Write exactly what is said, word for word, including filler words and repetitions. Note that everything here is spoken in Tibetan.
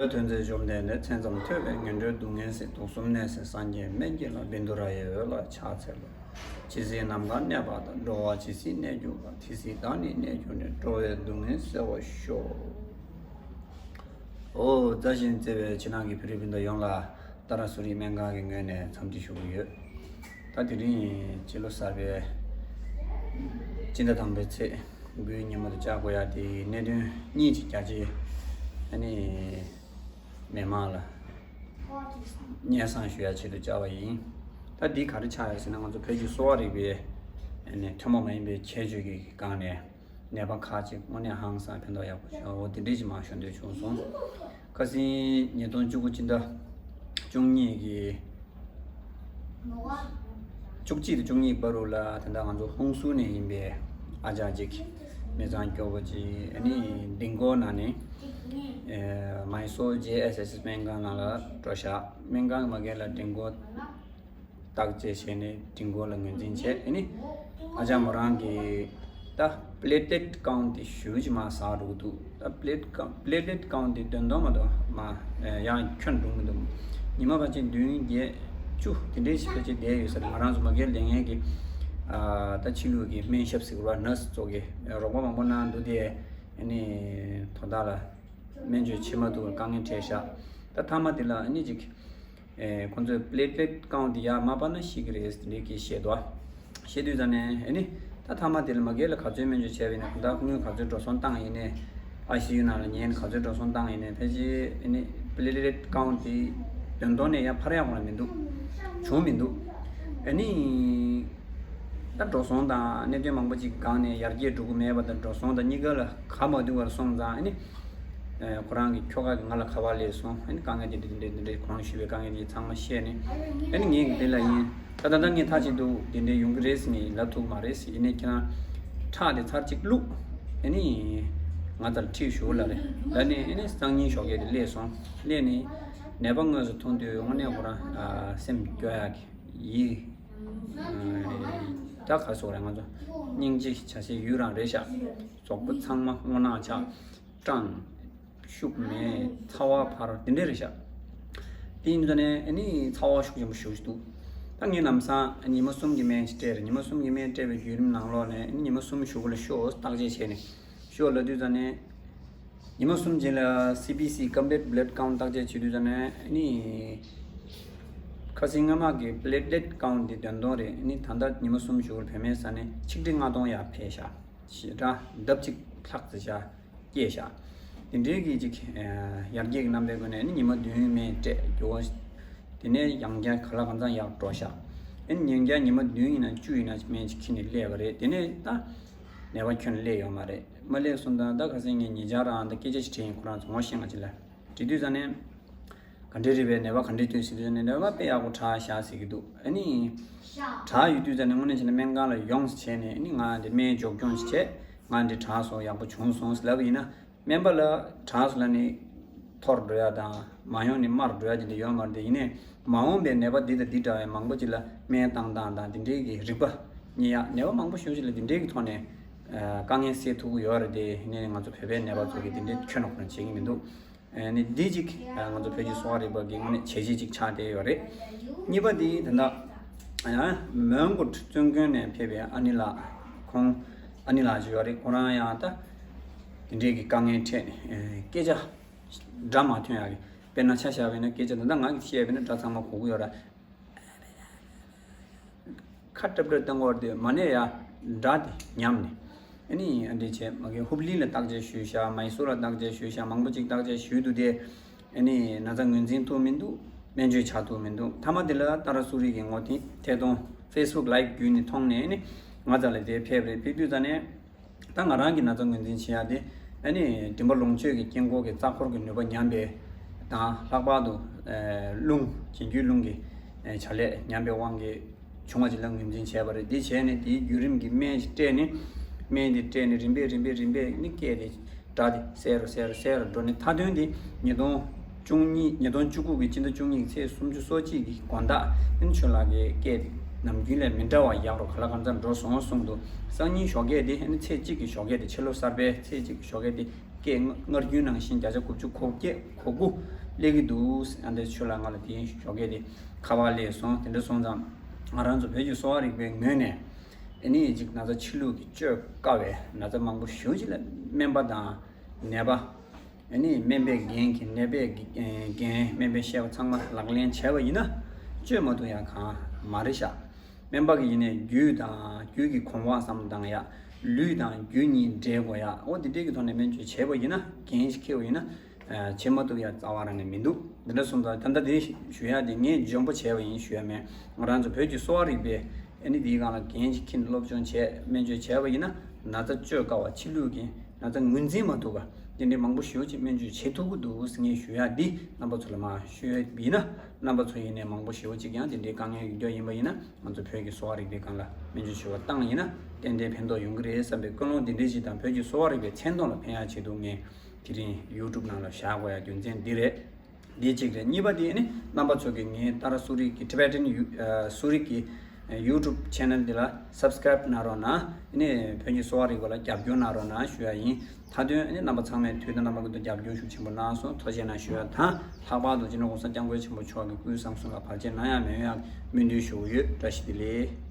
ཐོས་ཐོས་མཛད་བཅོམ་ལྡན་འདས། མཚན་ཙམ་ཐོས་པས་ངན་འགྲོའི་སྡུག་བསྔལ་སེལ། དུག་གསུམ་ནད་སེལ་སངས་རྒྱས་སྨན་གྱི་བླ། བཻ་ཌཱུརྱ་ཡི་འོད་ལ་ཕྱག་འཚལ་ལོ། ཇི་སྲིད་ནམ་མཁའ་གནས་པ་དང་། འགྲོ་བ་ཇི་སྲིད་གནས་གྱུར་པ། དེ་སྲིད་བདག་ནི་གནས་གྱུར་ནས། འགྲོ་བའི་སྡུག་བསྔལ་སེལ་བར་ཤོག། ཨོ། བཀྲ་ཤིས་བདེ་ལེགས། ཕྱི་ནང་གི་བོད་རིགས་སྤུན་ཟླ་ཡོངས་ལ་ཏཱ་ར་སུ་རི་སྨན་ཁང་གི་ངོས་ནས་འཚམས་འདྲི་ཞུ་གི་ཡོད། ད་དེ་རིང་སྤྱི་ལོ་གསར་པའི་སྤྱི་ཟླ་དང་པོའི་ཚེས་དགུའི་ཉིན་མོ་དུ་བཅར་དགོས་ཡ་དེ་གནད་དོན་གཉིས་ཅིག་རྒྱ་ཆེ། ཨ་ནི། མི་མང་ལ་སྙན་སེང་ཞུ་ཡ་ཆེད་དུ་བཅར་བ་ཡིན། ད་འདི་ག་རེ་ཆགས་ཡོད་ཟེར་ན། ང་ཚོ་བོད་ཀྱི་གསོ་བ་རིག་པའི་ཨ་ནི་ཐུན་མོང་མ་ཡིན་པའི་ཁྱད་ཆོས་ཀྱི་སྒང་ནས་ནད་པ་ཁག་ཅིག་དངོས་གནས་ཧང་སང་ཕན་ཐོགས་ཡག་པོ་བྱུང་བ། འོ་དེ་འདྲས་ཅིག་མར་ཞུ་འདོད་བྱུང་སོང་། ཁ་སང་ཉིས་སྟོང་བཅུ་དགུ་སྤྱི་ཟླ་བཅུ་གཉིས་ཀྱི་བཅུ་གཅིག་དང་བཅུ་གཉིས་བར་དུ་ལ། ད་ལྟ་ང་ཚོ་ཧུན་སུར་ནས་ཡིན་པའི་ཨ་ཅག་ཅིག་མི་ཚང་སྐྱོ་པོ་ཅིག་ཨ་ནི་ཌེང་གོ་ན་ནས་ཨེ་མའི་སོར་ཇེ་ཨེས་ཨེས་སྨན་ཁང་ནང་ལ་འགྲོ་ཤག་སྨན་ཁང་མ་གི་ལ་ཌེང་གོ་བརྟག་དཔྱད་བྱས་ནས་ཌེང་གོ་ལ་ངོས་འཛིན་བྱས། ཨ་ནི་ཨ་ཅག་མོ་རང་གི་ད་པི་ལེ་ཊི་ལེཊ་ཀའུན་ཊི་དེ་ཞེ་པོ་ཅིག་མར་ཟག་འགྲོ་གི་འདུག་ད་པི་ལེ་ཊི་ཀའུན་པི་ལེ་ཊི་ལེཊ་ཀའུན་ཊི་དེ་འདོན་སྟངས་མ་གཏོགས་མར་ཡང་ཁྱོན་འགྲོ་མི་འདུག་ཉི་མ་ཕལ་ཆེར་བདུན་བརྒྱད་བཅུ་དེ་འདྲའི་ཞིག་ཕལ་ཆེར་བསྡད་ཡོད་ས་རེད། ང་རང་ཚོ་མ་གིར་ལས་ངན་གྱི་ཨ་ད་ཕྱི་ལུགས་ཀྱི་སྨན་ཞབས་ཟེར་བ་ནར་སི་ཚོ་གི་རོགས་པ་མང་པོ་གནང་འདུག་དེ། ཨ་ནི་དོ་བདག་ལ་སྨན་བཅོས་བྱེད་མ་ཐུབ་པར་དཀའ་ངལ་འཕྲད་ཤག་ད་མཐའ་མ་དེ་ལ་ཨ་ནི་ཅིག་ཨེ་ཁོང་ཚོས་པི་ལེ་ཊི་ལེཊ་ཀའུན་ཊི་དེ་ཡར་མར་སྤར་ན་ཤི་གི་རེད་ཟེར་ནས་ཀྱི་བཤད་འདུག་བཤད་དུས་ཙང་ནས་ཨ་ནི་ད་མཐའ་མ་དེ་ལ་མ་གིར་ལ་ག་ཚོད་སྨན་བཅོས་བྱས་པ་ཡིན་ན། ད་དངུལ་ག་ཚོད་འགྲོ་སོང་བཏང་ཡིན་ནའི། ཨའི་སི་ཡུ་ནང་ལ་ཉལ་ནས་ག་ཚོད་འགྲོ་སོང་བཏང་ཡིན་ནའི། ཕལ་ཆེར་ཨ་ནི་པི་ལེ་ཊི་ལེཊ་ཀའུན་ཊི་དེ་དོན་ཐོག་ནས་ཡར་འཕར་ཡག་གོང་ལ་མི་འདུག་བྱུང་མི་འདུག་ཨ་ནི་ད་འགྲོ་སོང་དང་གནད་དོན་མང་པོ་ཅིག་སྒང་ནས་ཡར་རྒྱས་འགྲོ་གི་མེད་པ་དང་། འགྲོ་སོང་དང་གཉིས་ཀ་ལ་ག་མ་བསྡུར་བར་སོང་ཙང་། ཨ་ནི་ཨེ་ཁོ་རང་གི་ཁྱོ་ག་གིས་ང་ལ་ཁ་པར་སླེབས་སོང་། ཨ་ནི་དཀའ་ངལ་དེ་འདྲ་དེ་འདྲ་དེ་འདྲ་ཁོང་ཞུས་པའི་དཀའ་ངལ་དེ་ཚང་མ་བཤད་ནས། ཨ་ནི་ངས་དེ་ལ་ཡིན། ད་ད་ལྟ་ངས་མཐའ་གཅིག་ཏུ་དེ་འདྲ་ཡོང་གི་རེད་ཟེར་ནས་ལབ་ཐུབ་མ་རེད་ཟེར། ཡིན་ནའི་ཁྱེད་རང་ཁྲག་དེ་ཚར་གཅིག་བླུགས། ཨ་ནི་ང་ཚོར་ཁྲིད་ཞུ་ལབ་རེད། ལབ་ནས་ཨ་ནི་སང་ཉིན་ཞོགས་ཀས་དེ་སླེབས་སོང་། སླེབས་ནས་ནད་པ་དངོས་སུ་མཐོང་དུས་དངོས་གནས་ཁོ་རང་ཨ་སེམས་སྐྱོ་ཡག་གི་ཡིད། ད་ག་སོགས་རེད། ང་ཚོ་སྙིང་རྗེ་བྱ་སའི་ཡུལ་རང་རེད་ཤག་གཟུགས་པོ་ཚང་མ་སྔོ་ནག་ཆགས། སྐྲངས། ཤུགས་མེད། ཚ་བ་འཕར། དེ་འདྲ་རེད་ཤག་དེ་ཡིན་དུས་ནས་ཨ་ནི་ཚ་བ་ཤུགས་ཆེན་པོ་ཞེ་པོ་ཅིག་འདུག་ད་ངས་ལམ་སང་ཉི་མ་གསུམ་གྱི་སྨན་ཞིག་སྤྲད་རེད། ཉི་མ་གསུམ་གྱི་སྨན་སྤྲད་པའི་བརྒྱུད་རིམ་ནང་ལོགས་ནས་ཨ་ནི་ཉི་མ་གསུམ་གཞུག་གུ་ལ་ཤོག་བརྟག་དཔྱད་བྱས་ནས་ཤོག་ལབ་དུས་ཙང་ནས། ཉི་མ་གསུམ་རྗེས་ལ་སི་བི་སི་complete blood count བརྟག་དཔྱད་བྱེད་དུས་ཙང་ནས་ཨ་ནི་ཁ་སང་སྔ་མ་གི་པི་ལེ་ཊི་ལེཊ་ཀའུན་ཊི་དེ་དོན་ཐོག་རེད། ཨ་ནི་ད་ལྟ་ཉི་མ་གསུམ་གཞུག་གུ་ལ་བོད་སྨན་ཟ་ནས་ཆིག་ཁྲི་ལྔ་སྟོང་ཡར་འཕར་ཤག་ཞེ་དྲག་ལྡབ་གཅིག་ལྷག་ཙམ་ཤག་སྐྱེས་ཤག་དེ་འདྲའི་གི་ཅིག་ཡར་རྒྱས་ཀྱི་རྣམ་པའི་སྒོ་ནས་ཨ་ནི་ཉི་མ་བདུན་སྨན་སྤྲད་རྒྱུ་བོ། དེ་ནས་ཡང་བསྐྱར་ག་ལ་གང་འཚམ་ཡར་འགྲོ་ཤག་ཨ་ནི་ཡང་བསྐྱར་ཉི་མ་བདུན་ཡིན་ན་བཅུ་ཡིན་ན་སྨན་ཅིག་ཁྱེར་ནས་སླེབས་པ་རེད། དེ་ནས་ད་ནད་པ་ཁྱོན་སླེབས་ཡོད་མ་རེད། མ་སླེབས་སོང་ཙང་ད་ཁ་སང་ངས་ཉེ་ཆར་རང་ད་སྐད་ཆ་ཞིག་དྲིས་ཡིན། ཁོ་རང་ཚོ་ངོ་ཤེས་ང་ཅིག་ལ་དྲིས་དུས་ཙང་ནས། ག་འདྲས་རེད་པས། ནད་པ་ག་འདྲས་ཐོན་ཟེར་དུས་ཙང་ནས། ནད་པ་དཔེ་ཡག་པོ་དྲག་ཤག་ཟེར་གྱི་འདུག་ཨ་ནི་དྲག་ཡོད་དུས་ཙང་ནས་དངོས་གནས་བྱས་ན་སྨན་ཁང་ལ་ཡོང་ཟེར་བྱས་ནས། ཨ་ནི་ང་འདི་སྨན་འཇོག་སྐྱོང་ཞིག་བྱས། ང་འདི་དྲག་སོང་། ཡག་པོ་བྱུང་སོང་ཟེར་ལབ་པ་ཡིན་ན། སྨན་པ་ལ་དྲག་སོང་ལབ་ནས་འཐོར་འགྲོ་ཡ་དང་། མ་ཡོང་ནས་མར་འགྲོ་ཡ་དེ་འདྲ་ཡོད་མ་རེད། དེ་ཡིན་ནའི་མ་འོངས་པའི་ནད་པ་འདི་དང་འདི་འདྲ་བའི་མང་པོ་ཅིག་ལ་སྨན་བཏང་སྟངས་དང་དེ་འདྲའི་གི་རིག་པ་རྙེད་ཡ། ནད་པ་མང་པོ་ཞེ་པོ་ཅིག་ལ་དེ་འདྲའི་གི་ཐོག་ནས་དཀའ་ངལ་སེལ་ཐུབ་ཀྱི་ཡོད་རེད། དེ་ཡིན་ནའི་ང་ཚོ་བོད་པའི་ནད་པ་ཚོ་གིས་དེ་འདྲའི་ཁྱོན་ནས་ཁོ་ན་བྱེད་ཀྱི་མི་འདུག་ཨ་ནི་འདི་གཅིག་ང་ཚོ་བོད་ཀྱི་གསོ་བ་རིག་པ་གི་དངོས་གནས་བྱས་རྗེས་གཅིག་ཆགས་བསྡད་ཡོད་རེད། གཉིས་པ་འདི་ད་ལྟ་མོན་གྷོ་བཙུན་དགོན་ནས་ཕེབས་པའི་ཨ་ནེ་ལགས། ཁོང་ཨ་ནེ་ལགས་ཅིག་ཡོད་རེད། ཁོ་རང་ཡང་ད་དེ་འདྲའི་གི་དཀའ་ངལ་འཕྲད་ནས་སྐད་ཆ་སྒྲ་མ་ཐོན་ཡག་གི། དཔེར་ན་ཆ་བཞག་པ་ཡིན་ན་སྐད་ཆ་ད་ལྟ་ང་གིས་བཤད་པ་ཡིན་ན་སྒྲ་ཚང་མ་གོ་གི་ཡོད་རེད། ཁ་ཏྲབ་ཏྲབ་བཏང་བར་དེ་མ་ནས་ཡ་སྒྲ་དེ་ཉམས་ནས། ཨ་ནི་ཨ་འདྲས་བྱས། མ་གི་ཧུབ་ལི་ལ་བརྟག་དཔྱད་ཞུས་ཤག་མའི་སོར་ལ་བརྟག་དཔྱད་ཞུས་ཤག་མང་པོ་ཅིག་བརྟག་དཔྱད་ཞུས་འདུག་དེ། ཨ་ནི་ན་ཚ་ངོས་འཛིན་ཐུབ་མི་འདུག་སྨན་བཅོས་བྱ་ཐུབ་མི་འདུག་མཐའ་མ་དེ་ལ་ཏཱ་ར་སུ་རི་གི་ངོ་དེ་ཐད་གཏོང་Facebook Live བརྒྱུད་ནས་མཐོང་ནས། ཨ་ནི་ང་རྩ་ལ་དེ་ཕེབས་རེད། ཕེབས་དུས་ཙ་ནས། ད་ང་རང་གི་ན་ཚ་ངོས་འཛིན་བྱེད་ཡ་དེ། ཨ་ནི་མགྲིན་པ་ལོངས་སྤྱོད་ཀྱི་དཀྱིལ་འཁོར་གྱི་རྩ་འཁོར་གྱི་ནུས་པ་ཉམས་པའི་དང་། ལྷག་པར་དུ་ཨེ་རླུང་། གྱེན་རྒྱུའི་རླུང་གི་ཨེ་བྱ་ལས་ཉམས་པའི་དབང་གིས་བྱུང་བ་ཅིག་ལ་ངོས་འཛིན་བྱས་པ་རེད། འདི་བྱས་ནས་དེའི་བརྒྱུད་རིམ་གྱི་སྨན་ཞིག་སྤྲད་ནས། སྨན་འདི་སྤྲད་ནས་རིམ་པས་རིམ་པས་རིམ་པས་ནི་སྐད་དེ། སྒྲ་དེ་གསལ་རུ་གསལ་རུ་གསལ་རུ་འགྲོ་ནས། མཐའ་དོན་དེ་ཉིས་སྟོང་བཅུ་གཉིས། ཉིས་སྟོང་བཅུ་དགུ་གི་སྤྱི་ཟླ་བཅུ་གཉིས་ཀྱི་ཚེས་སུམ་ཅུ་སོ་གཅིག་གི་དགོང་དག་ཨ་ནི་ཆོས་ལགས་ཀྱི་སྐད་དེ་ནམ་རྒྱུན་ལས་མི་འདྲ་བ་ཡག་རུ་ག་ལ་གང་འཚམ་འགྲོ་སོང་གསུངས་འདུག་སང་ཉིན་ཞོགས་ཀས་དེ། ཨ་ནི་ཚེས་གཅིག་གི་ཞོགས་ཀས་དེ། ཕྱི་ལོ་གསར་པའི་ཚེས་གཅིག་གི་ཞོགས་ཀས་དེ་ སྐད་སྔར་རྒྱུན་ནང་བཞིན་བརྒྱ་ཆ་དགུ་བཅུ་གོ་བརྒྱད་གོ་དགུ་སླེབས་ཀྱི་འདུག་ཨ་འདི་ཆོས་ལགས་ང་ལ་དེ་ཞོགས་ཀས་དེ་ཁ་པར་སླེབས་སོང་། དེ་འདྲ་སོང་ཙང་ང་རང་ཚོ་བོད་ཀྱི་གསོ་བ་རིག་པའི་ངོས་ནས་ཨ་ནི་ཅིག་ན་ཚ་ཕྱི་ལུགས་ཀྱི་བཅོས་དཀའ་བའི་ན་ཚ་མང་པོ་ཞེ་པོ་ཅིག་ལ་སྨན་པ་དང་ནད་པ། ཨ་ནི་སྨན་པའི་འགན་གྱི་ནད་པའི་འགན་སྨན་པའི་བཤད་པ་ཚང་མ་ལག་ལེན་བྱས་པ་ཡིན་ན་བཅོས་མ་ཐུབ་ཡ་གང་མ་རེད་ཤག་སྨན་པ་གི་ཡིན་ནའི་རྒྱུད་དང་རྒྱུད་ཀྱི་གོང་འོག་བསམ་བློ་བཏང་ཡ། ལུས་དང་རྒྱུད་གཉིས་འབྲེལ་དགོས་ཡ། འོ་འདི་འདྲའི་གི་ཐོག་ནས་སྨན་བཅོས་བྱས་པ་ཡིན་ན་འགན་ཞིག་འཁྱེར་བ་ཡིན་ན། བྱེད་མ་ཐུབ་ཡ་རྩ་བ་རང་ནས་མི་འདུག་འདི་འདྲ་སོང་ཙང་ད་ལྟ་འདི་ཞུ་ཡ་དེ་ངས་འཇོན་པོ་བྱས་པ་ཡིན་ཞུ་ཡ་མེད། ང་རང་ཚོ་བོད་ཀྱི་གསོ་བ་རིག་པའི་ཨ་ནི་འདིའི་སྒང་ལ་འགན་ཞིག་འཁྱེར་ནས་སློབ་སྦྱོང་བྱས་སྨན་བཅོས་བྱས་པ་ཡིན་ན་ན་ཚ་བཅོས་དཀའ་བ་ཕྱི་ལུགས་ཀྱི་ན་ཚ་ངོས་འཛིན་མ་ཐུབ་པ་དེ་འདྲའི་མང་པོ་ཞེ་པོ་ཅིག་སྨན་བཅོས་བྱེད་ཐུབ་ཀྱི་འདུག་ཟེར་ངས་ཞུ་ཡ་འདི་རྣམ་པ་ཚོ་ལ་མར་ཞུ་ཡ་ཡིན་ན། རྣམ་པ་ཚོ་ཡིན་ནའི་མང་པོ་ཞེ་པོ་ཅིག་ཡང་དེ་འདྲའི་དཀའ་ངལ་ཡོད་རྒྱུ་ཡིན་པ་ཡིན་ན་ང་ཚོ་བོད་ཀྱི་གསོ་བ་རིག་པའི་སྒང་ལ་སྨན་བཅོས་ཞུ་བ་བཏང་ཡིན་ན་ཏན་ཏན་ཕན་ཐོགས་ཡོང་གི་རེད་བསམ་པའི་ཀུན་སློང་འདི་འདྲའི་ཞིག་དང་བོད་ཀྱི་གསོ་བ་རིག་པའི་མཚན་མཐོང་ལ་ཕན་ཡ་ཆེད་དུ་ངས་དེ་རིང་ཡུ་ཊུབ་ནང་ལ་བཞག་དགོས་ཡ་རྒྱུ་མཚན་འདི་རེད། འདི་གཅིག་རེད། གཉིས་པ་དེ་ནི་རྣམ་པ་ཚོ་གིས་ངའི་ཏཱ་ར་སུ་རིག་གི་Tibetan ཡུ་ཨ་སུ་རིག་གི་ཡུ་ཊུབ་ཆེ་ནལ་འདི་ལ་སབ་སི་ཀ་རེབ་གནང་རོགས་གནང་། ཨ་ནི་བོད་ཀྱི་གསོ་བ་རིག་པ་ལ་རྒྱབ་སྐྱོར་གནང་རོགས་གནང་ཞུ་ཡ་ཡིན། མཐའ་དོན་ཨ་ནི་རྣམ་པ་ཚང་མས་དུས་དང་རྣམ་པ་ཀུན་ཏུ་རྒྱབ་སྐྱོར་ཤུགས་ཆེན་པོ་གནང་སོང་། ཐུགས་རྗེ་གནང་ཞུ་ཡ་དང་། ལྷག་པར་དུ་སྤྱི་ནོར་༸གོང་ས་༸སྐྱབས་མགོན་ཆེན་པོ་མཆོག་གི་སྐུའི་བསང་གསོལ་ལ་བར་ཆད་གནང་ཡ་མེད་ཡ་སྨོན་འདུན་ཞུ་གི་ཡོད། བཀྲ་ཤིས་བདེ་ལེགས།